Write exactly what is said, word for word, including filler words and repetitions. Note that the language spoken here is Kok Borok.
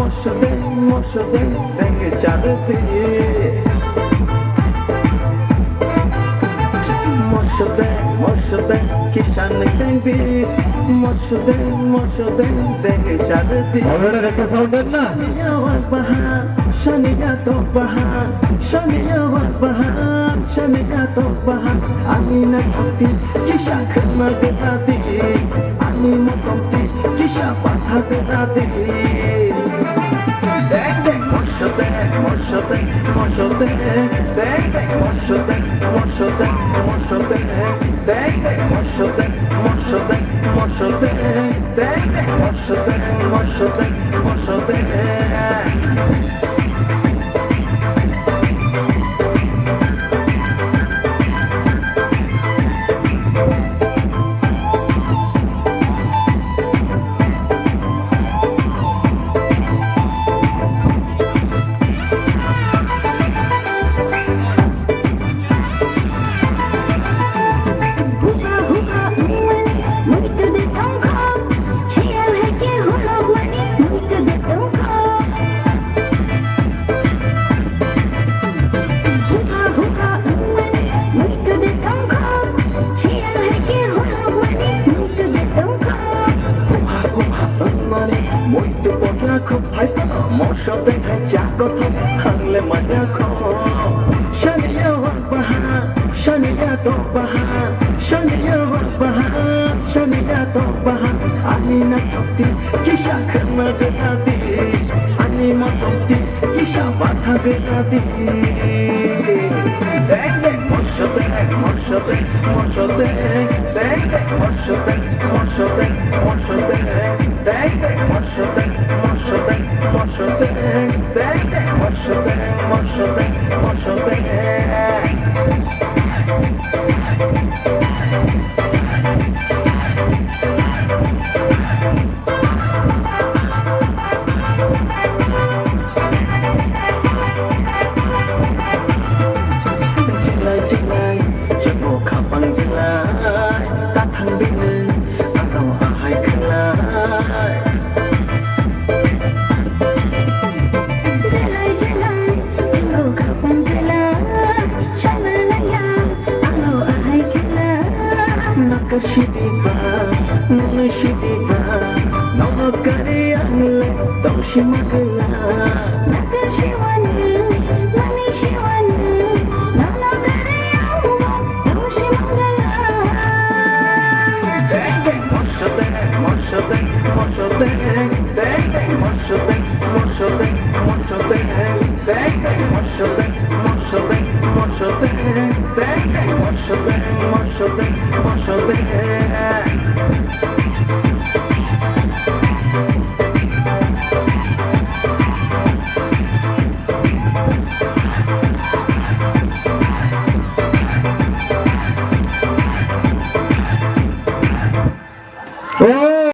Mosodeng, mosodeng, denge chardi. Mosodeng, mosodeng, kisani dengdi. Mosodeng, mosodeng, denge chardi. Already request sound na? Shaniya wak baha, shaniya tok baha, shaniya wak baha, shaniya tok baha. Ani na thokti, kisa khna de dadi. Ani motom ti kisa patha de dadi. Deng deng mosodeng, mosodeng, mosodeng. Deng deng mosodeng, mosodeng, mosodeng. Deng deng mosodeng, mosodeng, mosodeng. Deng deng mosodeng, mosodeng, mosodeng. Hukha hukha wngmani muitu bokla khuk hai kono, mosodeng hai cha kothok, hangle manya kho. Shaniya wak baha, shaniya tok baha, shaniya wak baha, shaniya tok baha. Ani na thokti kisa khna de dadi, ani motom ti kisa patha de dadi. Deng deng mosodeng, mosodeng, mosodeng. Deng deng mosodeng, mosodeng, mosodeng. Deng deng mosodeng, mosodeng, mosodeng. Deng deng mosodeng, mosodeng, mosodeng. Chinglai chinglai, chwngno khapang chinglai, ta thang di nwng, ano ahai khlai. Chinglai chinglai, chwngno khapang chinglai, sana naya, ano ahai khlai. Nakar sidiba, nunui sidiba, nono kari angle tongsi magla. Nakar siwani, mani siwani, nono kari angle tongsi magla. Deng deng mosodeng, mosodeng, mosodeng. Deng deng mosodeng, mosodeng, mosodeng. Deng deng mosodeng, mosodeng, mosodeng. Deng deng mosodeng, mosodeng, mosodeng.